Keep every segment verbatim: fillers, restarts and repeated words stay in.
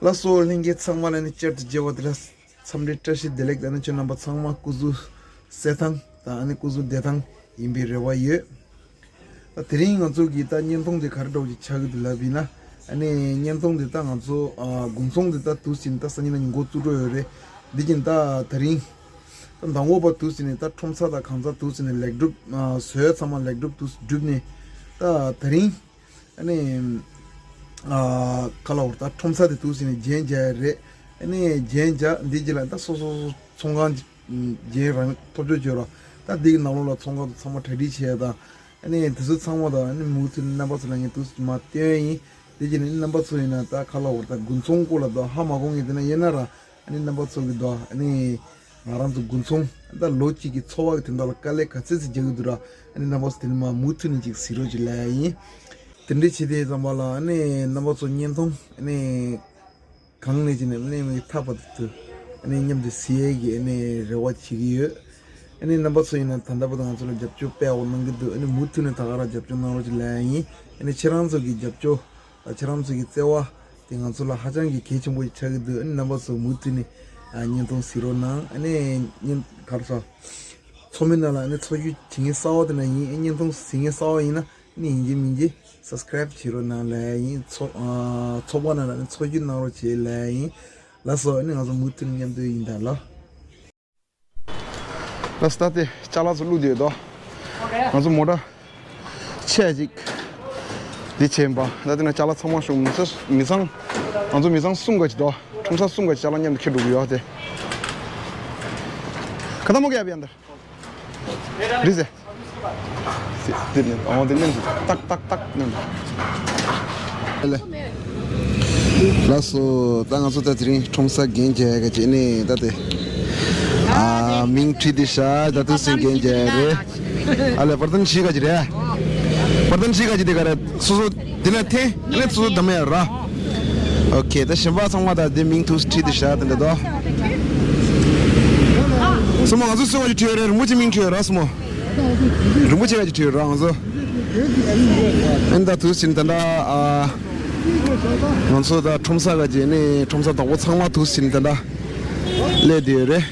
ལགས་སོ། ལྷན་རྒྱས་ཚང་མ་ལ་ནི་བསྐྱར་དུ་མཇལ་བ་དེ་ལ་འཚམས་འདྲི་བཀྲ་ཤིས་བདེ་ལེགས། ད་ནི་ཁྱོད་རྣམ་པ་ཚང་མ་སྐུ་གཟུགས་གསལ་ཐང་དང་ཨ་ནི་སྐུ་གཟུགས་བདེ་ཐང་ཡིན་པའི་རེ་བ་ཡོད། ད་དེ་རིང་ང་ཚོ་གི་ད་བརྙན་ཐུང་དེ་ག་རེ་འདྲ་བོ་ཅིག་ཆགས་ཀྱི་འདུག་ལབ་ཡིན་ན། ཨ་ནི་བརྙན་ཐུང་དེ་ད་ང་ཚོ་ཨ་དགུན་ཚོང་དེ་ད་དུས་ཟིན་ད་སང་ཉིན་ནས་འགོ་བཙུགས་འགྲོ་ཡོད་རེད། འདི་བཞིན་ད་དེ་རིང་ད་མདང་དགོང་པ་དུས་ཟིན་ནས་ད་ཁྲོམ་ས་དང་གང་ཟག་དུས་ཟིན་ནས་ལེགས་གྲུབ་ཨ་བཟོས་ཚང་མ་ལེགས་གྲུབ་དུས་གྲུབ་ནས་ད་དེ་རིང་ཨ་ནི་ཨ་ཁ་ལ་བར་ད་ཁྲོམ་ས་དེ་དུས་ཟིན་ནས་རྒྱན་རྒྱག་ཡ་རེད། ཨ་ནི་རྒྱན་རྒྱག་འདི་རྗེས་ལ་ད་སོ་སོ་སོ་ཚོང་ཁང་རྒྱན་རང་ཐོབ་ཆོག་བྱོས་རོགས། ད་འདི་གི་ནང་ལོགས་ལ་ཚོང་ཁང་དུ་ཚང་མ་གྲ་སྒྲིག་བྱས་དང་། ཨ་ནི་དེ་ཚོ་ཚང་མ་དང་ཨ་ནི་མུ་མཐུད་ནས་རྣམ་པ་ཚོ་ལ་ངས་དུས་མ་སྟོན་ཡིན། དེ་རྗེས་ནས་རྣམ་པ་ཚོ་ཡིན་ན་ད་ཁ་ལ་བར་ད་དགུན་ཚོང་སྐོར་ལ་ད་ཧ་མ་གོ་ངེས་དེ་ན་ཡིན་ན་ར། ཨ་ནི་རྣམ་པ་ཚོ་གི་དོ་ཨ་ནི་ང་རང་ཚོ་དགུན་ཚོང་ད་ལོ་གཅིག་གི་འཚོ་བ་གི་དོན་དག་ལ་དཀའ་ལས་ག་ཚོད་ཅིག་རྒྱག་གི་འདུག་ར། ཨ་ནི་རྣམ་པ་ཚོ་དེ་ནི་མ་མུ་མཐུད་ནས་ཅིག་གཟིགས་རོགས་ཅིག་ལབ་ཡ་ཡིན། དེ་འདྲའི་བྱེད་དེ་ཙམ་པ་ལ་ཨ་ནི་རྣམ་པ་ཚོ་བརྙན་ཐུང་ཨ་ནི་གང་ནས་ཅིག་ནས་ཨ་ནི་མི་ཐག་པ་དུ་ཨ་ནི་མཉམ་དུ་གཟིགས་ཡས་ཀྱི་ཨ་ནི་རེ་བ་བྱེད་ཀྱི་ཡོད། ཨ་ནི་རྣམ་པ་ཚོ་ཡིན་ན་ད་ལྟ་བར་དུ་ང་ཚོ་ལ་རྒྱབ་སྐྱོར་དཔེ་ཡག་པོ་གནང་གི་འདུག་ཨ་ནི་མུ་མཐུད་ནས་ད་ག་རང་རྒྱབ་སྐྱོར་གནང་རོགས་ཅིག་ལབ་ཡ་ཡིན། ཨ་ནི་ཁྱེད་རང་ཚོ་གི་རྒྱབ་སྐྱོར། ད་ཁྱེད་རང་ཚོ་གི་བརྩེ་བ་དེ་ང་ཚོ་ལ་ཧ་ཅང་གི་གལ་ཆེན་པོ་ཞིག་ཆགས་ཀྱི་འདུག་ཨ་ནི་རྣམ་པ་ཚོ་མུ་མཐུད་ནས་ཨ་བརྙན་ཐུང་གཟིགས་རོགས་གནང་། ཨ་ནི་བརྙན་ག་རེ་ཟ། ཚོགས་མི་ནང་ལ་ཨ་ནི་འཚོ་བསྒྱུར་བྱེད་མཁན་གསར་པ་དེ་འདྲ་ཡིན། ཨ་བརྙན་ཐུང་གཟིགས་མཁན་གསར་པ་ཡིན་ན་ཨ་ནི་ཡིན་གཅིག་མིན་གཅིག་སབ་སི་ཀ་རེབ་བྱེད་རོགས་གནང་ལབ་ཡ་ཡིན། ཚོགས་ཨ་ཚོགས་པ་ནང་ལ་ཨ་ནི་འཚོ་བསྒྱུར་གནང་རོགས་བྱེད་ལབ་ཡ་ཡིན། ལགས་སོ། ཨ་ནི་ང་ཚོ་མུ་མཐུད་ནས་མཉམ་དུ་ཡིན་ད་ལོ། ལགས་སོ། ད་དེ་ཅ་ལག་ཚོ་བླུགས་བསྡད་ཡོད་དོ། ང་ཚོ་མོ་ཊ་ཆེ་ཅིག་འདི་བྱས་པ། ད་དེ་ན་ཅ་ལག་ཚང་མ་ཤོང་། མི་ཚང་མི་ཚང་། ང་ཚོ་མི་ཚང་གསུམ་ག་ཅིག་དོ། ཁྲོམ་ས་གསུམ་ག་ཅིག་ཅ་ལག་མཉམ་དུ་འཁྱེར་འགྲོ་གི་ཡོད་དེ། ཁ་ཐ་མོ་ག་ཡ་བ་ཡ་འདར། རི་ཟེ། དེ་ནས་ཨོ་དེ་ནས་ཏག་ཏག་ཏག་ནས། ལགས་སོ། ད་ང་ཚོ་ད་དེ་རིང་ཁྲོམ་ས་རྒྱན་རྒྱག་ཡ་ག་ཅིག་ནས་ད་དེ་ཨ་མིང་བྲིས་ཏེ་ཤག་ད་དུས་སུ་རྒྱན་རྒྱག་ཡ་རེད། ཨ་ལས་པར་ཏན་ཤི་ག་ཅིག་རེད། པར་ཏན་ཤི་ག་ཅིག་དེ་ག་རེད། སོ་སོ་དེ་ན་ཐེ་ཨ་ནི་སོ་སོ་ད་མེད་ཡ་ར། ཨོ་ཁེ། ད་གཞན་པ་ཚང་མ་ད་དེ་མིང་ཐུགས་བྲིས་ཏེ་ཤག་དེ་འདྲ་དོ། སོ་མོ་ང་ཚོ་སུ་བ་ཅིག་བྲིས་ཡོད་རེད། རིན་པོ་ཆེ་མིང་བྲིས་ཡོད་ར་སོ་མོ། རིན་པོ་ཆེ་ག་ཅིག་བྲིས་ཡོད་ར་ང་ཚོ། ཨེ་ད་དུས་ཕྱིན་ད་ལྟ་ཨ་ང་ཚོ་ད་ཁྲོམ་ས་ག་ཅིག་ནས་ཁྲོམ་ས་བདག་པོ་ཚང་མ་དུས་ཕྱིན་ད་ལྟ་སླེབས་བསྡད་ཡོད་རེད།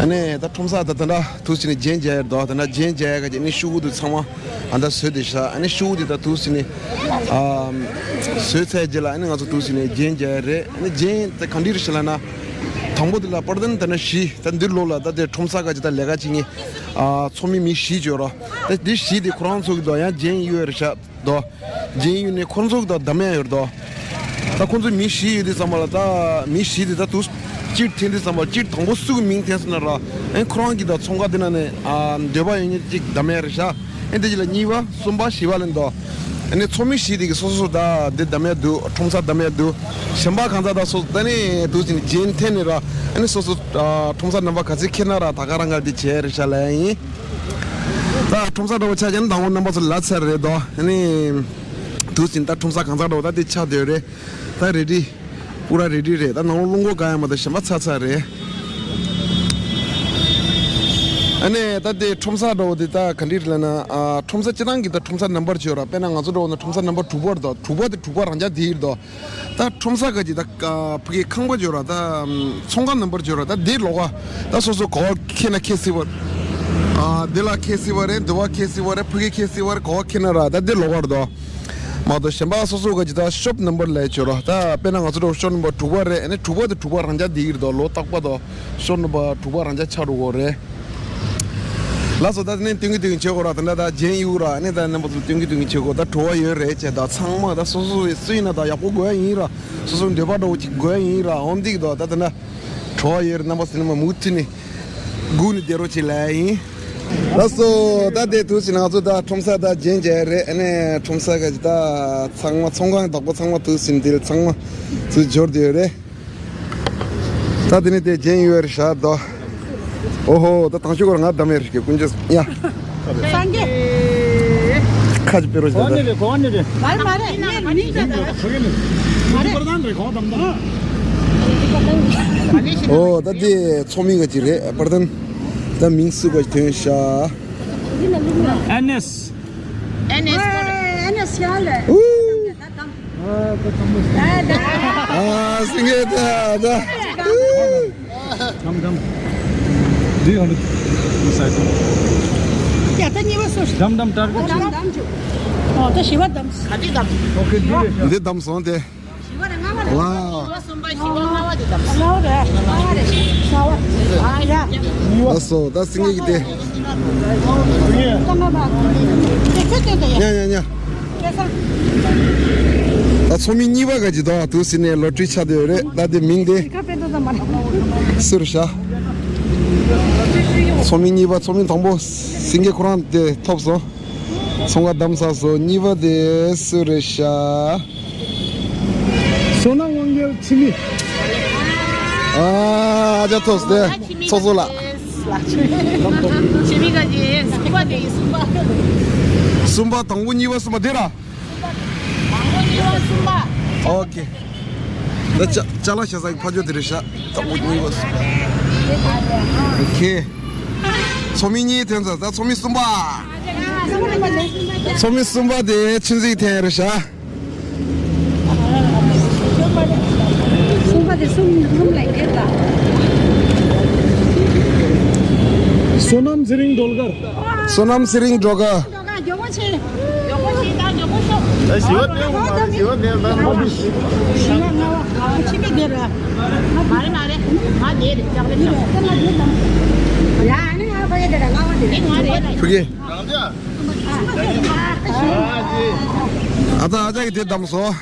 ཨ་ནི་ད་ཁྲོམ་ས་ད་ད་ལྟ་དུས་ཕྱིན་རྒྱན་རྒྱག་ཡོད་དོ། ད་ལྟ་རྒྱན་རྒྱག་ཡ་ག་ཅིག་ནས་ཤུ་གུ་དུ་ཚང་མ་ཨ་ད་བཟོས་བསྡད་ཤག་ཨ་ནི་ཤུ་གུ་དུ་ད་དུས་ཕྱིན་ནས་ཨ་བཟོས་ཚར་རྗེས་ལ་ཨ་ནི་ང་ཚོ་དུས་ཕྱིན་ནས་རྒྱན་རྒྱག་ཡ་རེད། ཨ་ནི་རྒྱན་ད་གང་འདྲ་རེད་ཤག་ལབ་ན། དང་པོ་དེ་ལ་པར་ཏན་ད་ན་བཞི། ད་འདིར་ལོ་ལ་ད་དེ་ཁྲོམ་ས་ག་ཅིག་ད་ལས་ཀ་བྱེད་མཁན་ཨ་ཚོགས་མི་མི་བཞི་ཅིག་ཡོད་ར། ད་འདི་བཞི་དེ་ཁོ་རང་ཚོ་གི་དོ་ཡང་རྒྱན་གཡོག་ཡོད་རེད་ཤག་དོ། རྒྱན་གཡོག་ནས་ཁོ་རང་ཚོ་གི་དོ་འདམ་ཡ་ཡོད་རེད་དོ། ད་ཁོ་ཚོ་མི་བཞི་ཡོད་དུས་ཙམ་པ་ལ་ད་མི་བཞི་དེ་ད་དུ་སྤྱིར་འཐེན་དུས་ཙམ་པ་སྤྱིར་དང་པོ་སུ་གི་མིང་འཐེན་སོང་ན་ར། ཨེ་ཁོ་རང་གི་དོ་ཚོང་ཁང་དེ་ན་ནས་ཨ་འདོད་པ་ཡོད་མཁན་ཅིག་འདམ་ཡ་རེད་ཤག་ཨེ་དེ་ཅི་ལ་གཉིས་པ་གསུམ་པ་བཞི་པ་ལ་འདོ། ཨ་ནི་ཚོགས་མི་བཞི་དེ་གི་སོ་སོ་ད་འདི་འདམ་ཡ་འདུག་ཁྲོམ་ས་འདམ་ཡ་འདུག་གཞན་པ་གང་ཟག་ད་སོ་སོ་ད་ནི་དུ་ཅིག་ནི་རྒྱན་འཐེན་ནས་ར། ཨ་ནི་སོ་སོ་ཨ་ཁྲོམ་ས་རྣམ་པ་ག་ཚོད་འཁྱེར་ན་ར་ད་ག་རང་ག་འདི་བྱས་རེད་ཤག་ལབ་ཡ་ཡིན། ད་ཁྲོམ་ས་འདྲ་བོ་ཆ་བཞག་ན་དང་པོ་རྣམ་པ་ཚོ་ལ་ཚར་རེད་དོ། ཨ་ནི་དུ་ཅིག་ནི་ད་ཁྲོམ་ས་གང་ཟག་འདྲ་བོ་ད་འདི་ཆགས་བསྡད་ཡོད་རེད། ད་རེ་ཌི། པུ་ར་རེ་ཌི་རེད། ད་ནང་ལོགས་རླུང་འཁོར་གང་ཡང་མ་གཏོགས་གཞན་པ་ཚར་ཚར་རེད། ཨ་ནི་ད་དེ་ཁྲོམ་ས་འདྲ་བོ་དེ་ད་ག་འདྲ་རེད་ལབ་ན། ཨ་ཁྲོམ་ས་སྤྱིར་བཏང་གི་ད་ཁྲོམ་ས་ནམ་བར་བརྗོད་ར། དཔེར་ན་ང་ཚོ་འདྲ་བོ་ན་ཁྲོམ་ས་ནམ་བར་དྲུག་པ་རེད་དོ། དྲུག་པ་དེ་དྲུག་པ་རང་འཇགས་དེ་ཡིན་དོ། ད་ཁྲོམ་ས་ག་ཅིག་ད་ཕ་གི་ཁང་པ་བརྗོད་ར། ད་ཚོང་ཁང་ནམ་བར་བརྗོད་ར། ད་དེ་ལོགས་ཀ་ད་སོ་སོ་ག་བ་འཁྱེར་ན་འཁྱེར་སྲིད་པ། ཨ་དེ་ལ་འཁྱེར་སྲིད་པ་རེད། འདི་བ་འཁྱེར་སྲིད་པ་རེད། ཕ་གི་འཁྱེར་སྲིད་པ་རེད། ག་བ་འཁྱེར་ན་ར་ད་དེ་ལོགས་ཀ་རེད་དོ། མ་གཏོགས་གཞན་པ་སོ་སོ་ག་ཅིག་ད་ཤོབ་ནམ་བར་ལབ་ཡ་ཡོད་ར། ད་དཔེར་ན་ང་ཚོ་འདྲ་བོ་ཤོབ་ནམ་བར་དྲུག་པ་རེད། ཨ་ནི་དྲུག་པ་དེ་དྲུག་པ་རང་འཇགས་དེ་ཡིན་དོ། ལོགས་ཀ་རེད་དོ། ཤོབ་ནམ་བར་དྲུག་པ་རང་འཇགས་ཆགས་འགྲོ་གི་རེད། ལགས་སོ། ད་དེ་ནས་སྟོན་གི་སྟོན་གི་བྱེད་དགོས་ར། དེ་འདྲ་ད་རྒྱན་གཡུག་ར། ཨ་ནི་ད་རྣམ་པ་ཚོ་སྟོན་གི་སྟོན་གི་བྱེད་དགོས། ད་བྲོ་བ་ཡོད་རེད་ཅེས། ད་ཚང་མ་ད་སོ་སོ་སུ་ཡིན་ན་ད་ཡག་པོ་དགོས་ཡ་ཡིན་ར། སོ་སོ་འདོད་པ་འདྲ་བོ་ཅིག་དགོས་ཡ་ཡིན་ར། འོ་འདི་གི་ད་ད་དེ་འདྲ་བྲོ་བ་ཡོད་རེད། རྣམ་པ་ཚོ་ནི་མ་མུ་མཐུད་ནས་སྒུག་ནས་བསྡད་རོགས་བྱེད་ལབ་ཡ་ཡིན། ལགས་སོ། ད་དེ་དུས་ཕྱིན་ང་ཚོ་ད་ཁྲོམ་ས་ད་རྒྱན་རྒྱག་ཡ་རེད། ཨ་ནི་ཁྲོམ་ས་ག་ཅིག་ད་ཚང་མ་ཚོང་ཁང་བདག་པོ་ཚང་མ་དུས་ཕྱིན་དེ་ཚང་མ་ཚུར་འབྱོར་བསྡད་ཡོད་རེད། ད་དེ་ནི་དེ་རྒྱན་ཡོད་རེད་ཤག་དོ། ཨོ་ཧོ། ད་དང་ཤོག་གོ་ང་བདམས་ཡོད་རེད་ཀྱི་ཀུན་སྤྱོད་ཡ། སངས་རྒྱས། ཁ་ཅིག་དཔེ་རོགས་ཞིག་གོ་ནི་རེད། གོ་ནི་རེད། མ་རེད་མ་རེད། ངས་མིང་ད་ད་ཕ་གི་ནི་མ་རེད། ཨོ་ད་དེ་ཚོགས་མི་ག་ཅིག་རེད། པར་དན། ད་མིང་སུ་ག་ཅིག་ཐོན་ཤག་ཨེན་ཨེས། ཨེན་ཨེས་ཡ་ལེ། ཨུ། ཨ་སེང་གེ་ད་ད། དམ་དམ། འདི་ཡོང་འདུག་ས་ཡ། ཡ་ད་གཉིས་པ་སོ། དམ་དམ་ཏར་གི། དམ་དམ་ཅུ། ཨོ་ད་བཞི་པ་དམ། ག་དུས་དམ། ཨོ་ཁེ་འདི་རེད་ཤག་འདི་དམ་སོང་སྟེ། བཞི་པ་རེད། ལྔ་པ་རེད། ལྔ་པ་གསུམ་པ་བཞི་པ་ལྔ་པ་དེ་དམ། ལྔ་པ་རེད། ལྔ་པ་རེད། ལྔ་པ། ཨ་ཡ། ལགས་སོ་ད་སེང་གེ་གི་དེ། ད་ལྔ་པ། དེ་ཁྱོད་སྟོན་ད་ཡ། ཉ་ཉ་ཉ། སྐལ་བཟང་། ད་ཚོགས་མི་གཉིས་པ་ག་ཅི་དོ་དུ་སི་ནས་ལོ་ཊི་རི་ཆགས་བསྡད་ཡོད་རེད། ད་དེ་མིང་དེ་སུ་རེད་ཤག་ཚོགས་མི་གཉིས་པ། ཚོགས་མི་དང་པོ་སེང་གེ་ཁོ་རང་དེ་ཐོབ་སོང་། ཚོང་ཁང་བདམས་ཚར་སོང་། གཉིས་པ་དེ་སུ་རེད་ཤག་བསོད་ནམས་དབང་རྒྱལ་འཆི་མེད། ཨ་ཨ་ཅག་ཐོབ་སྟེ་ཚོགས་གཙོ་ལགས། འཆི་མེད་ག་ཅི། གསུམ་པ་དེ་གསུམ་པ། གསུམ་པ་དང་པོ་གཉིས་པ་གསུམ་པ་དེ་ར། དང་པོ་གཉིས་པ་གསུམ་པ། ཨོ་ཁེ། ད་ཅ་ཅ་ལག་བཞག་ས་གི་ཕ་ཇོ་དེ་རེད་ཤག་དང་པོ་གཉིས་པ་གསུམ་པ། ཨོ་ཁེ། ཚོགས་མི་གཉིས་ཐོན་ཚར། ད་ཚོགས་མི་གསུམ་པ། ཚོགས་མི་གསུམ་པ་དེ་ཆུ་འཛིན་ཐེན་རེད་ཤག་གསུམ་པ་དེ་གསུམ་གསུམ་ལས་འདས་ལ། བསོད་ནམས་ཚེ་རིང་སྒྲོལ་དཀར། བསོད་ནམས་ཚེ་རིང་སྒྲོལ་དཀར། མགྱོགས་པོ་བྱེད། མགྱོགས་པོ་བྱེད་དང་མགྱོགས་པོ་ཤོག་ད་ཞི་བ་ལྡན་མ་རེད། ཞི་བ་ལྡན་མ་རེད། ཞི་བ་ལྔ་པ། ཕྱི་མི་དེ་རེད། མ་རེད་མ་རེད། ང་དེ་རེད། ལྕགས་ལེ་ཤོག་ཡ་ཨ་ནི་ང་ཕ་གི་དེ་རེད། ལྔ་པ་དེ་རེད། ང་རེད། ཕ་གི། ཨ་ཙ་ཨ་ཅག་གི་དེ་བདམས་སོང་།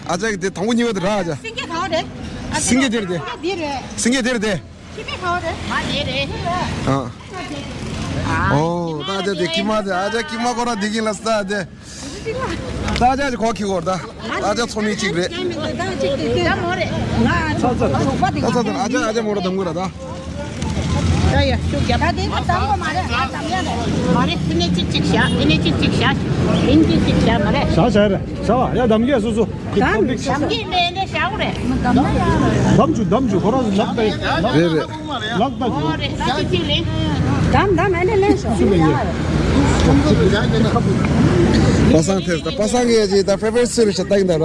ཨ་ཅག་གི་དེ་དང་པོ་གཉིས་པ་དེ་རག་ཨ་ཅག་སེང་གེ་ག་བ་རེད། སེང་གེ་དེ་རེད་དེ། སེང་གེ་དེ་རེད་དེ། ཁྱི་མེད་ག་བ་རེད། ང་དེ་རེད། ཨ། ཨོ། ད་ཨ་ཅག་དེ་ཁྱི་མ་དེ། ཨ་ཅག་ཁྱི་མ་ཁོ་རང་བསྡད་ཀྱིན་ལ་ས་དེ། ད་ཨ་ཅག་ཅིག་གོ་ཁྱི་གོ་ད། ཨ་ཅག་ཚོགས་མི་གཅིག་རེད། ད་མོ་རེད། ང་ཚ་ཚ་རེད། ད་ཚ་ཚ་རེད། ཨ་ཅག་ཨ་ཅག་མོ་ར་དམ་གི་ར་ད། ད་ཡ་ཤུགས་རྒྱབ། ད་དེ་ད་དམ་གོ་མ་རེད། ང་དམ་ཡ་རེད། མ་རེད། དེ་ནས་གཅིག་གཅིག་བཞག་དེ་ནས་གཅིག་གཅིག་བཞག་དེ་ནས་གཅིག་གཅིག་བཞག་མ་རེད། བཞག་བཞག་རེད། བྱ་བ་ཡ་དམ་གྱི་སོ་སོ། དམ་གྱི་མེད་ནས་བཞག་རེད། དམ་ཅུ་དམ་ཅུ་ཁོ་རང་ལབ་པའི་ལབ། རེད་རེད། ལབ་པ་ཅུ། ཨོ་རེད། ད་ཅི་ཅི་ལེན། དམ་དམ་ཨེ་ནས་ལེན་ཤོག་སུ་ལེན་ཡོད། པ་སངས་ཐེབས་ད། པ་སངས་གི་ཡ་ཅི་ད་ཕེ་ཕེ་སུ་རེད་ཤག་ལྟ་གི་འདུག་ར།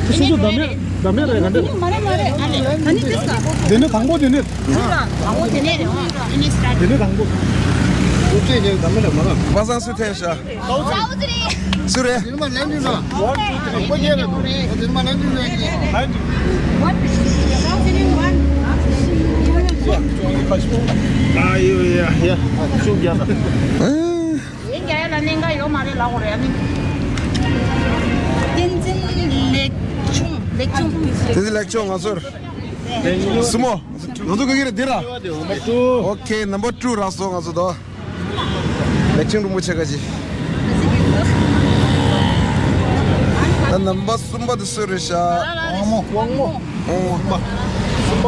སུ་སུ་དམ་མེད་དམ་མེད་རེད་ག་འདྲ། མ་རེད་མ་རེད། ཨ་ནི་ཨ་ནི་དེ་ས། དེ་ནི་དང་པོ་དེ་ནི། དང་པོ་དེ་ནས་རེད། ཨ་ནི་སི་ཊར་ཊི། དེ་ནས་དང་པོ། པ་སངས་སུ་ཐེབས་ཤག་སུ་རེད། ཨ་ཡོ་ཡ་ཡ། ཤུགས་རྒྱག་ད། ཨ། ཡིན་རྒྱ་ཡ་ལ་གནད་འགག་ཡོད་མ་རེད་ལབ་དགོས་རེད་ཨ་ནི། བསྟན་འཛིན་ལེགས་ཆུང་ལེགས་ཆུང་། བསྟན་འཛིན་ལེགས་ཆུང་ང་ཚོར། སུ་མོ། ང་ཚོ་ག་གི་རེད་འདི་ར། ཨོ་ཁེ། ནམ་བར་ཊུ་རག་སོང་ང་ཚོ་དོ། ལེགས་ཆུང་རིན་པོ་ཆེ་ག་ཅི། ད་ནམ་བར་གསུམ་པ་དེ་སུ་རེད་ཤག་དབང་མོ། དབང་མོ། དབང་མོ། གསུམ་པ། ཨ་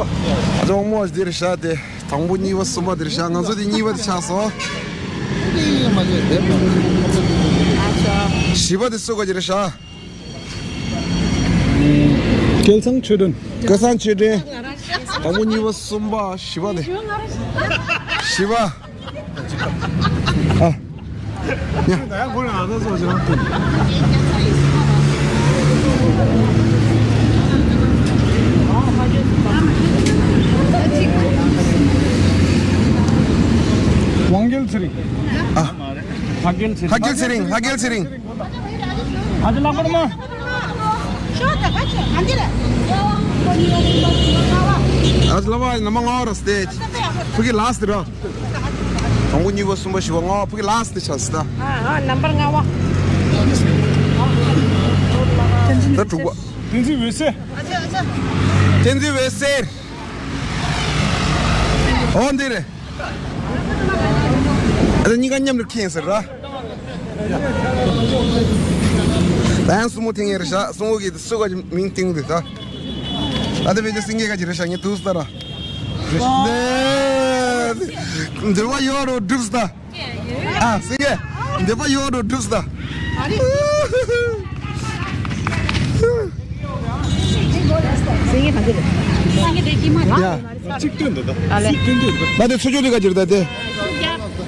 ཅག་དབང་མོ་འདི་རེད་ཤག་དེ། དང་པོ་གཉིས་པ་གསུམ་པ་དེ་རེད་ཤག་ང་ཚོ་དེ་གཉིས་པ་དེ་ཆགས་སོང་། བཞི་པ་དེ་སུ་ག་ཅི་རེད་ཤག་སྐལ་བཟང་ཆོས་སྒྲོན། སྐལ་བཟང་ཆོས་སྒྲོན། དང་པོ་གཉིས་པ་གསུམ་པ་བཞི་པ་དེ། བཞི་པ། ཨ། ཡ། དབང་རྒྱལ་ཚེ་རིང་། ཨ། ལྷ་རྒྱལ་ཚེ་རིང་། ལྷ་རྒྱལ་ཚེ་རིང་། ལྷ་རྒྱལ་ཚེ་རིང་། ཨ་ཅག་ལགས་པར་མ། ཨ་ཅག་ལགས་པར་ནམ་བར་ལྔ་པ་ར་སི་ཊེ་ཇི། ཕ་གི་ལ་སི་ཊི་ར། དང་པོ་གཉིས་པ་གསུམ་པ་བཞི་པ་ལྔ་པ་ཕ་གི་ལ་སི་ཊི་ཆགས་སི་ད། ཨ་ཨ་ནམ་བར་ལྔ་པ། ད་དྲུག་པ། བསྟན་འཛིན་འོད་ཟེར། བསྟན་འཛིན་འོད་ཟེར། ཨོ་འདི་རེད། ཨ་ད་གཉིས་ཀ་མཉམ་དུ་ཁེངས་ཟེར་ར། ད་ཡང་སྲུ་མོ་ཐེངས་ཡས་རེད་ཤག་སྲུ་མོ་གི་སྲུ་ག་མིང་ཏིང་རེད་ད། ཨ་ད་བེད་ཀྱི་སེང་གེ་ག་ཅི་རེད་ཤག་ངས་དུས་ལྟར་ར། འདོད་པ་ཡོད་རུ་སྒྲུབ་ད། ཨ་སེང་གེ། འདོད་པ་ཡོད་རུ་སྒྲུབ་ད། སེང་གེ་ག་ཅི་རེད། སེང་གེ་དེ་ཀྱི་མ་རེད། ཡ། གཅིག་སྟོན་འདུག་ད། ཨ་ལེ། གཅིག་སྟོན་འདུག་ད། ད་དེ་ཚུར་ཕྱོགས་དེ་ག་ཅིར་ད་དེ།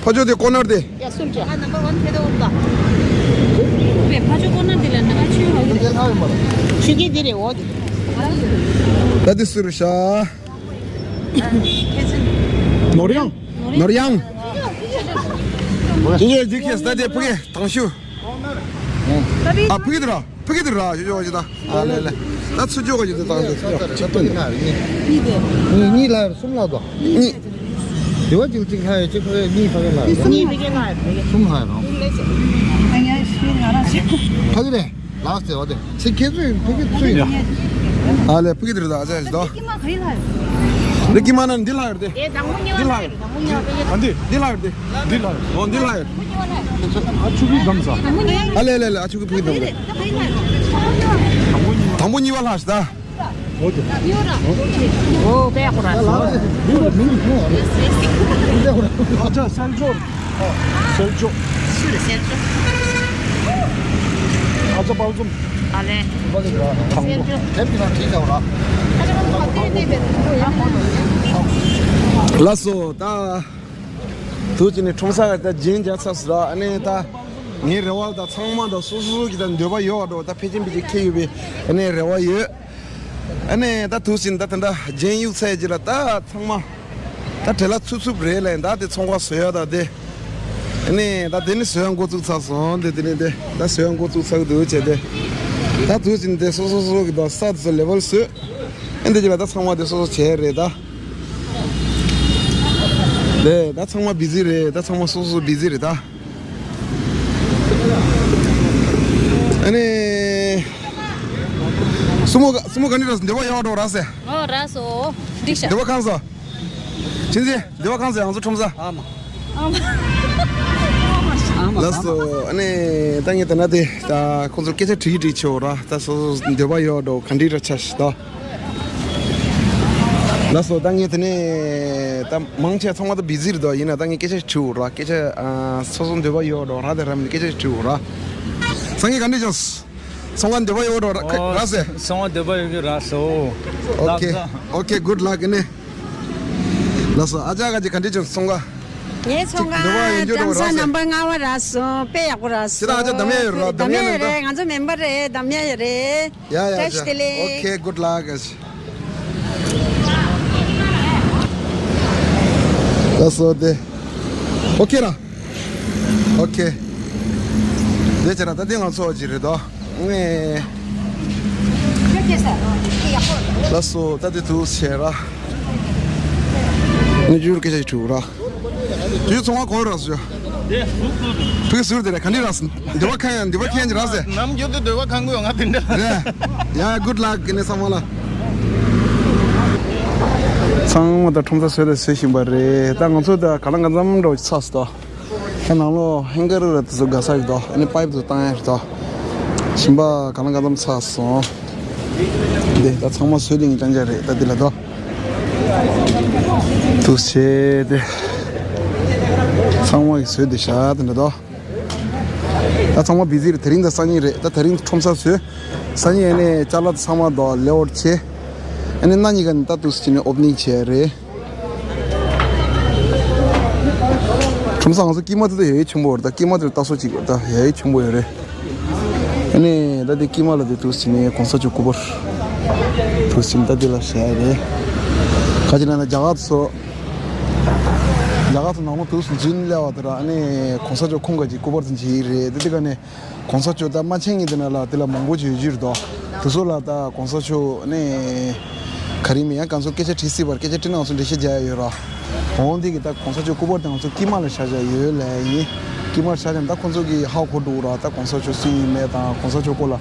ཕར་ཕྱོགས་དེ་ཀོ་ནར་དེ། ཡ་སུམ་ཅུ། ཨ་ནམ་བར་ཝན་དེ་ད་འོག་ད། ཕར་ཕྱོགས་ཀོ་ནར་དེ་ལ་ན་ཨ་ཆུ་ཧོ་གི། ཆུ་སྐྱེས་འདི་རེད་འོ་དེ། ད་འདི་སུ་རེད་ཤག་ནོར་གཡང་། ནོར་གཡང་། ཅི་ཡོད་འདི་ཁེས་ད་དེ་ཕུ་གེ་དང་ཤུ། ཨ་ཕུ་གེ་དེ་ར། ཕུ་གེ་དེ་ར་ཞུ་ཞུ་ཞུ་ད། ཨ་ལེ་ལེ། ད་ཚུ་ཅོ་ག་ཞུ་དེ་དང་ཞུ་ཅོ་ཆ་ཏོ་ནི། གཉིས་གཉིས་ལ་གསུམ་ལ་དོ། གཉིས། དེ་བ་ཅིག་ཅིག་ལྷ་ཡོད་ཅིག་ཕ་གི་གཉིས་ཕ་གི་ལ་ཡོད། གཉིས་ཕ་གི་ལ་ཡོད། གསུམ་ལྷ་ཡོད་རང་། ཕ་གི་རེད། ལགས་ཟེར་བ་དེ། ཚེ་ཁྱེད་ཚོས་ཕ་གི་ཚུ་ཡིན། ཨ་ལེ་ཕ་གི་དེ་རེད་ད་ཨ་ཅག་ཞིག་དོ། ཀྱི་མ་ག་རེ་ལྷ་ཡོད། འདི་ཀྱི་མ་ན་འདི་ལྷ་ཡོད་དེ། འདི་ལྷ་ཡོད། ཨ་འདི་འདི་ལྷ་ཡོད་དེ། འདི་ལྷ་ཡོད། འོ་འདི་ལྷ་ཡོད། ཨ་ཆུ་གི་གམ་ས། ཨ་ལེ་ལེ་ལེ་ཨ་ཆུ་གི་ཕ་གི་གམ་ས། དང་པོ་གཉིས་པ་ལྷ་ཞིག་ད། ཨོ་པེ་ཡག་པོ་ར། ཨ་ཅག་སེལ་ཅོག་སེལ་ཅོག་ཨ་ཅག་པར་འཛོམས། ཨ་ལེ། དང་པོ། ལགས་སོ་ད། དུས་ཅི་ནས་ཁྲོམ་ས་ག་ད་རྒྱན་རྒྱག་ཚར་སོང་ར། ཨ་ནི་ད་ངའི་རེ་བ་ད་ཚང་མ་ད་སོ་སོ་གི་ད་འདོད་པ་ཡོད་བ་འགྲོ་ད་ཕལ་ཆེར་ཕལ་ཆེར་ཁེལ་ཡོད་པའི་ཨ་ནི་རེ་བ་ཡོད། ཨ་ནི་ད་དུས་ཅི་ནས་ད་ད་ད་རྒྱན་གཡུག་ཚར་རྗེས་ལ་ད་ཚང་མ་ད་བྲེལ་ལ་ཚུབ་ཚུབ་རེད་ལ། ད་དེ་ཚོང་ཁང་བཟོ་ཡ་ད་དེ་ཨ་ནི་ད་དེ་ནི་བཟོ་ཡ་འགོ་བཙུགས་ཚར་སོང་། དེ་དེ་ནི་དེ་ད་བཟོ་ཡ་འགོ་བཙུགས་ཚར་གི་འདུག་བྱས་ཏེ་ད་དུས་ཅི་ནས་དེ་སོ་སོ་སོ་གི་ད་ས་དེ་ཚོ་ལེ་བལ་བཟོས། ཨ་འདི་ཅི་ལ་ད་ཚང་མ་དེ་སོ་སོ་བྱས་རེད་ད། ལས་ད་ཚང་མ་བི་ཛི་རེད། ད་ཚང་མ་སོ་སོ་བི་ཛི་རེད་ད། ཨ་ནི། སྲུ་མོ་སྲུ་མོ་ག་འདྲ་ར་སོང་། འདོད་པ་ཡག་འགྲོ་ར་སེ། ཨོ་ར་སོ། འགྲིག་ཤག་འདོད་པ་གང་སོང་། ཆིན་ཙི་འདོད་པ་གང་སོང་། ང་ཚོ་ཁྲོམ་ས། ཨ་མ། ཨ་མ། ལགས་སོ། ཨ་ནི་ད་ངས་ད་ན་དེ་ད་ཁོང་ཚོར་སྐད་ཆ་དྲིས་དྲིས་བྱེད་འོ་ར། ད་སོ་སོ་འདོད་པ་ཡག་འགྲོ་ག་འདྲ་ར་ཆ་ཤི་ད། ལགས་སོ། ད་ངས་དེ་ནས་ད་མང་ཆེ་ཚང་མ་ད་བི་ཛི་རེད་དོ། ཡིན་ན་ད་ངས་སྐད་ཆ་དྲིས་འོ་ར། སྐད་ཆ་ཨ་སོ་སོ་འདོད་པ་ཡོད་འགྲོ་ར། དེ་ར་མིན་སྐད་ཆ་དྲིས་འོ་ར། སང་ཉིན་ག་འདྲ་བྱུང་། ཚོང་ཁང་འདོད་པ་ཡོད་འགྲོ་ར་ཨོ་ར་ཟེ། ཚོང་ཁང་འདོད་པ་ཡོད་ཀྱི་ར་སོ། ཨོ་ཁེ། ལགས་སོ། ཨོ་ཁེ། གུཌ་ལག་ཨ་ནི། ལགས་སོ། ཨ་ཅག་ག་ཅིག་ག་འདྲ་བྱུང་ཚོང་ཁང་། ངའི་ཚོང་ཁང་འདོད་པ་ཡོད་འགྲོ་ར་ཟེ། ལྕམ་བཟའ་ནམ་པར་ལྔ་པ་ར་སོ། དཔེ་ཡག་པོ་ར་སོ། ཁྱེད་རང་ཨ་ཅག་འདམ་ཡ་ཡོད་ར། འདམ་ཡ་ཡོད་ར། འདམ་ཡ་རེད། ང་ཚོ་མེམ་བར་རེད། འདམ་ཡ་ཡོད་རེད། ཡ་ཡ། བཀྲ་ཤིས་བདེ་ལེགས། ཨོ་ཁེ། གུཌ་ལག་ཨ་ཅག་ལགས་སོ་དེ། ཨོ་ཁེ་ར། ཨོ་ཁེ། དེ་བྱས་ན་ད་དེ་ང་ཚོ་ཅི་རེད་དོ། ངས། ལགས་སོ། ད་དེ་དུས་བྱས་ར། ངས་ཅུར་སྐད་ཆ་ཞིག་དྲིས་ར། དེ་ཚོང་བ་གོ་ར་སོ། ཕུགས་ཟུར་དེ་ར་ག་འདྲ་ར་སོ། འདོད་པ་ཁེངས་འདོད་པ་ཁེངས་ཀྱི་ར་ཟེ། ནམ་རྒྱུན་དུ་འདོད་པ་ཁེངས་གི་ཡོད་ང་དེ་འདྲ། རེད། ཡ་གུཌ་ལག་ཨ་ནི་ཚང་མ་ལ། ཚང་མ་ད་ཁྲོམ་ས་བཟོས་ད་བཟོ་བཞིན་པ་རེད། ད་ང་ཚོ་ད་ག་ལ་ག་འཚམ་འགྲོ་ཚར་སོང་། ད་ནང་ལོགས་ཧེང་གར་ར་དེ་ཚོ་དགའ་ས་ཡོད་དོ། ཨ་ནི་པའིབ་དེ་ཚོ་བཏང་ཡ་རེད་དོ། ཞིམ་པ་ག་ལ་ག་འཚམ་ཚར་སོང་། འདི་ད་ཚང་མ་བཟོས་ཏེ་ངས་ཅང་ཅང་རེད་ད་འདི་ལ་དོ། དུས་བྱས་ཏེ། ཚང་མ་གིས་བཟོས་ཏེ་བཞག་དེ་འདྲ་དོ། ད་ཚང་མ་བི་ཛི་རེད། དེ་རིང་ད་སང་ཉིན་རེད། ད་དེ་རིང་ཁྲོམ་ས་བཟོས། སང་ཉིན་ཨ་ནི་ཅ་ལག་ཚང་མ་དོ་ལེ་ཨོཊ་བྱས། ཨ་ནི་གནངས་ཉིན་ག་ནས་ད་དུས་ཅི་ནས་ཨོ་པ་ནིང་བྱས་རེད། ཁྲོམ་ས་ང་ཚོ་དཀྱིལ་མ་དེ་ད་ཡ་ཡི་ཆེན་པོ་རེད། ད་དཀྱིལ་མ་དེ་ལྟ་སོ་གཅིག་ད་ཡ་ཡི་ཆེན་པོ་ཡོད་རེད། ཨ་ནི་ད་དེ་དཀྱིལ་མ་ལ་དེ་དུས་ཅི་ནས་གོང་ས་མཆོག་སྐུ་པར། དུས་ཅི་ནས་ད་དེ་ལ་བཞག་ཡ་རེད། ག་ཅི་ན་ན་རྒྱ་གར་ཚོ། རྒྱ་གར་ཚོ་ནང་ལོགས་དུས་སུ་འཛུལ་སླེབས་པ་དེ་ར། ཨ་ནི་གོང་ས་མཆོག་ཁོང་ག་ཅིག་སྐུ་པར་དེ་བྱེད་ཀྱི་རེད། དེ་དེ་ག་ནས་གོང་ས་མཆོག་ད་མ་མཆན་གྱི་དེ་ན་ལ་དེ་ལ་མང་པོ་བྱེད་རྒྱུ་རེད་དོ། དེ་ཚོ་ལ་ད་གོང་ས་མཆོག་ཨ་ནི་ག་རེ་མིན་ཡང་གང་ཚོ་སྐད་ཆ་དྲིས་སྲིད་པར་སྐད་ཆ་དྲིས་ན་ང་ཚོ་འགྲེལ་བཤད་རྒྱག་ཡ་ཡོད་ར། འོང་དེ་གི་ད་གོང་ས་མཆོག་སྐུ་པར་དེ་ང་ཚོ་དཀྱིལ་མ་ལ་བཞག་བཞག་ཡོད་ལ་ཡིན། དཀྱིལ་མར་བཞག་ཀྱང་ད་ཁོང་ཚོ་གིས་ཧ་གོ་འགྲོ་གི་ར། ད་གོང་ས་མཆོག་སུ་ཡིན་མེད་དང་གོང་ས་མཆོག་སྐོར་ལ་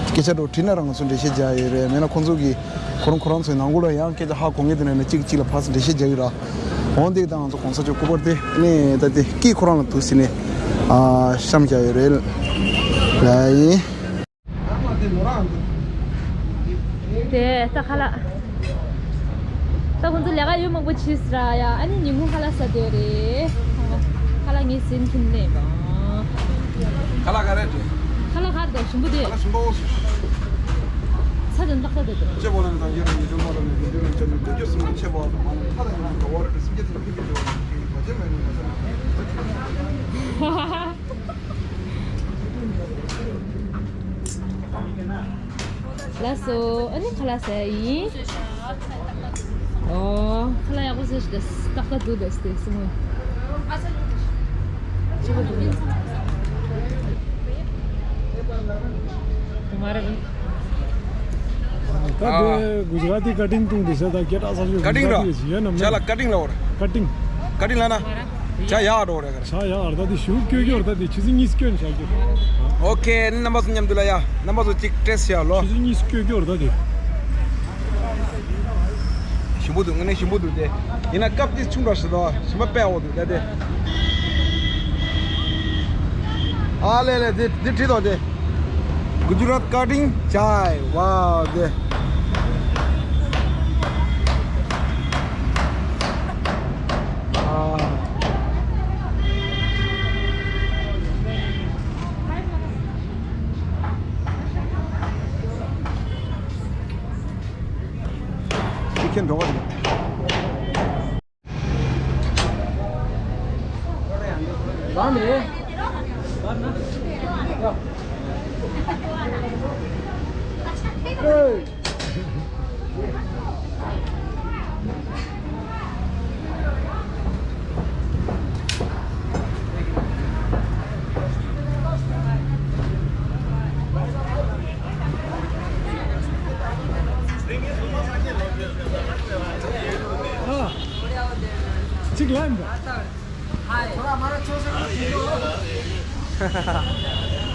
སྐད་ཆ་འདྲ་དྲིས་ན་ར་ང་ཚོ་འགྲེལ་བཤད་རྒྱག་ཡོད་རེད། མེད་ན་ཁོང་ཚོ་གིས་ཁོ་རང་ཁོ་རང་ཚོའི་ནང་ཁུལ་ལ་ཡང་སྐད་ཆ་ཧ་གོ་མཁན་དེ་ན་ནས་གཅིག་གཅིག་ལ་ཕར་ཚུར་འགྲེལ་བཤད་རྒྱག་གི་ར། འོང་དེ་གི་ད་ང་ཚོ་གོང་ས་མཆོག་སྐུ་པར་དེ་ནས་ད་དེ་སྐད་ཁོ་རང་ལ་འདུག་ཟེར་ནས་ཨ་བཤམས་བཞག་ཡོད་རེད་ལ་ཡིན། དེ་ད་ཁ་ལག་ད་ཁོང་ཚོ་ལས་ཀ་ཡོད་མང་པོ་བྱས་ཟེར་ཡ། ཨ་ནི་ཉིན་གུང་ཁ་ལག་ཟ་འདོད་རེད། ཁ་ལག་ངས་ཟིན་ཁྱིམ་ནས་ཡིན་པ། ཁ་ལག་ག་རེ་རེད། ཁ་ལག་ག་རེ་འདུག་ཞིམ་པོ་དེ། ཁ་ལག་ཞིམ་པོ། ཚ་དང་ཏག་ཏག་དེ་འདུག་ལྕེ་བོ་ལ་ནི་དང་རྒྱུ་རང་གི་ལུང་པ་ལ་ནི་རྒྱུ་རང་ཅན་ནི་ཀུན་སྤྱོད་སྲུང་བའི་ཆེ་བ་དང་མ་ནི་ཁ་དང་ཉམས་དང་བ་རེ་སེམས་བསྐྱེད་དང་ཕུགས་ཀྱི་འགྲོ་བ་ནི་ག་ཅེ་མེད་ནི་མ་ཟད། ལགས་སོ། ཨ་ནི་ཁ་ལག་ཟ་ཡ་ཡིན། ཨོ། ཁ་ལག་ཡག་པོ་ཟ་ཤི་དེས། ཏག་ཏག་འདུག་དེས་དེ་སི་མོ། ཅི་ག་འདུག་དེ། དུ་མ་ར་བི། ད་དེ་གུ་ཇ་ར་ཏི་ཀ་ཊིང་བཏུང་དེ་ཟེར། ད་སྐད་གྲགས་ཚ་ཤོས་ཀ་ཊིང་ར། གུ་ཇ་ར་ཏི་ཡིན་ན་མིན། ཅ་ལག་ཀ་ཊིང་ལབ་ར། ཀ་ཊིང་། ཀ་ཊིང་ལབ་ན། ཅ་ཡག་འགྲོ་རེད་ག་ར། ཅ་ཡག་ར། ད་དེ་ཞུ་སྐྱོ་སྐྱོ་ར། ད་དེ་ཆུ་ཚོད་གཉིས་སྐྱོ་ནས་བཞག་རྒྱུ། ཨོ་ཁེ། ཨ་ནི་རྣམ་པ་ཚོ་མཉམ་དུ་ལ་ཡ། རྣམ་པ་ཚོ་གཅིག་ཊེ་སི་ཊི་བྱས་ལོ། ཆུ་ཚོད་གཉིས་སྐྱོ་སྐྱོ་ར་ད་དེ། ཞིམ་པོ་འདུག་དངོས་གནས་ཞིམ་པོ་འདུག་དེ། ཡིན་ན་སྐབས་དེ་ཆུང་དྲགས་ཤག་དོ། ཞིམ་པ་དཔེ་ཡག་པོ་འདུག་ད་དེ། ཨ་ལེ་ལེ། དེ་དེ་བྲིས་དང་དེ། གུ་ཇ་ར་ཏི་ཀ་ཊིང་ཅའི། ཝའོ་དེ། ཨ། ཁྱེད་འགྲོ་བ་རེད། हाँ। ठीक है। थोड़ा हमारा छोटा सा वीडियो।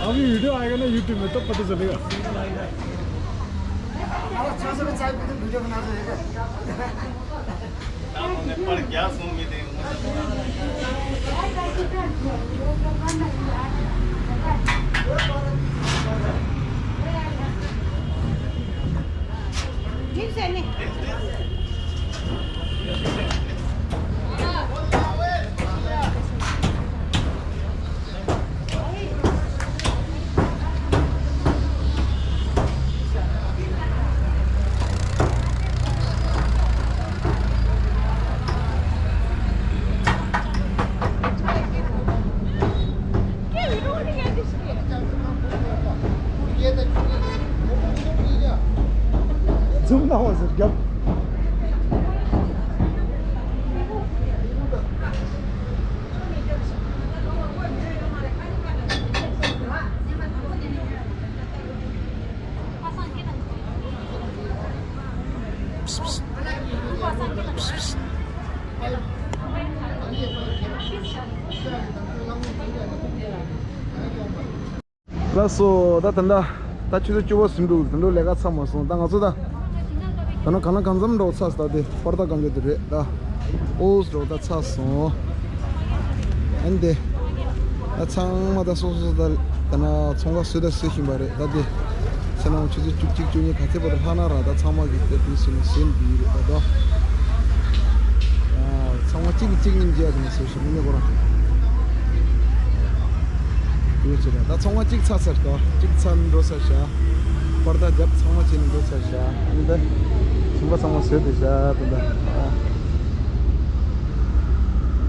अभी वीडियो आएगा ना YouTube में, तब पता चलेगा। हमारा छोटा सा चाय पी के वीडियो बना दो। ཛུམ་ལ་བ་ཟེར་རྒྱབ། ལགས་སོ། ད་ད་ལྟ་ད་ཆུ་ཚོད་བཅུ་པ་ཟིན་འདུག་དེ་འདྲ་ལས་ཀ་ཚར་མ་སོང་། ད་ང་ཚོ་ད་ད་ནང་གང་ལ་གང་འཚམ་འགྲོ་ཚར་སོང་། ད་དེ་པར་ད་གང་འགྱོ་དེ་རེད། ད་ཨོ་འགྲོ་ད་ཚར་སོང་། ཨ་ནི་དེ་ད་ཚང་མ་ད་སོ་སོ་ད་ད་ན་ཚོང་ཁང་བཟོས་ད་བཟོ་བཞིན་པ་རེད། ད་དེ་ཁྱེད་རང་ཆུ་ཚོད་བཅུ་གཅིག་བཅུ་གཉིས་ག་ཚད་བར་དུ་ལྷག་ན་ར། ད་ཚང་མ་གི་དེ་དུས་སུ་ནས་ཟིན་འདི་རེད། ད་ད་ཚང་མ་གཅིག་གིས་གཅིག་སྙིང་རྗེ་ཡ་དེ་ནས་བཟོས་ཤིག་མི་ཉེ་ཁོ་རང་ཡོད་ཚོད་རེད། ད་ཚང་མ་གཅིག་ཚར་ཚར། ད་གཅིག་ཚར་འགྲོ་ཚར་བཞག་པར་ད་རྒྱབ་ཚང་མ་བྱས་ནས་འགྲོ་ཚར་བཞག་ཨ་ནི་ད་ཞིང་པ་ཚང་མ་བཟོས་བསྡད་བཞག་ད་ད་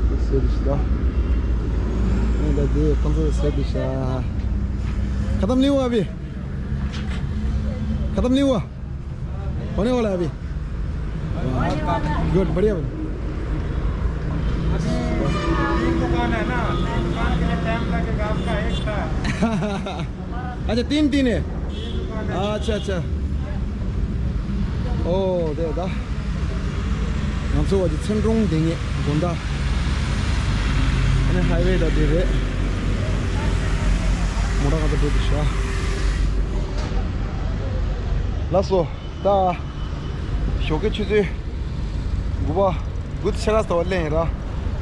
བཟོས་བསྡད་ཤི་ད། ཨ་ནི་ད་དེ་ཁོང་ཚོ་བཟོས་བསྡད་བཞག་ཁ་ཏམ་ལིའུ་ཨ་བི། ཁ་ཏམ་ལིའུ་ཨ། होने वाला है अभी। गुड, बढ़िया भाई। अभी तीन दुकान है ना, तीन दुकान के लिए टाइम लगेगा आपका। एक था। अच्छा, तीन तीन है। तीन दुकान है। अच्छा, अच्छा। ཨོ་དེ་ད་ང་ཚོ་བ་ཅི་ཚན་གྲོང་དེ་ངེད་དགོན་ད་ཨ་ནི་ཧའི་ཝེ་ད་དེ་རེད། མོ་ཊ་ང་ཚོ་འགྲོ་དུ་ཤ། ལགས་སོ། ད་ཞོགས་ཀའི་ཆུ་ཚོད་དགུ་པ་དགུ་ཕྱེད་ཀ་ཙམ་ལ་སླེབས་ཡིན་ར།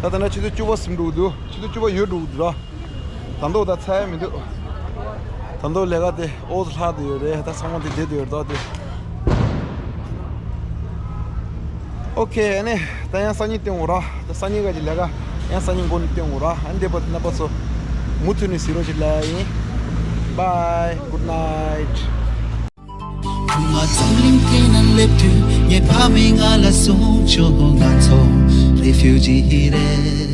ད་ད་ནི་ཆུ་ཚོད་བཅུ་པ་ཟིན་འགྲོ་གི་འདུག་ཆུ་ཚོད་བཅུ་པ་ཡོལ་འགྲོ་གི་འདུག་ར། ད་དུང་ད་ཚར་ཡ་མི་འདུག་ད་དུང་ལས་ཀ་དེ་ཨོ་ཙི་ལྷག་བསྡད་ཡོད་རེད། ད་ཚང་མ་དེ་བསྡད་བསྡད་ཡོད་རེད་ད་དེ། ཨོ་ཁེ། ཨ་ནི་ད་ཡང་སང་ཉིན་སྟོན་དགོས་ར། ད་སང་ཉིན་ག་གི་ལས་ཀ་ཡང་སང་ཉིན་འགོ་ནས་སྟོན་དགོས་ར། ཨ་ནི་དེ་བར་དུ་རྣམ་པ་ཚོ་མུ་མཐུད་ནས་གཟིགས་རོགས་ཞེས་ལབ་ཡིན། Bye, good night. ཁུག་མ་འཛམ་གླིང་སྟེང་ན་སླེབས་དུས་ངའི་ཕ་མས་ང་ལ་གསུངས་བྱུང་། ང་ཚོ་རི་ཕིའུ་ཇི་རེད།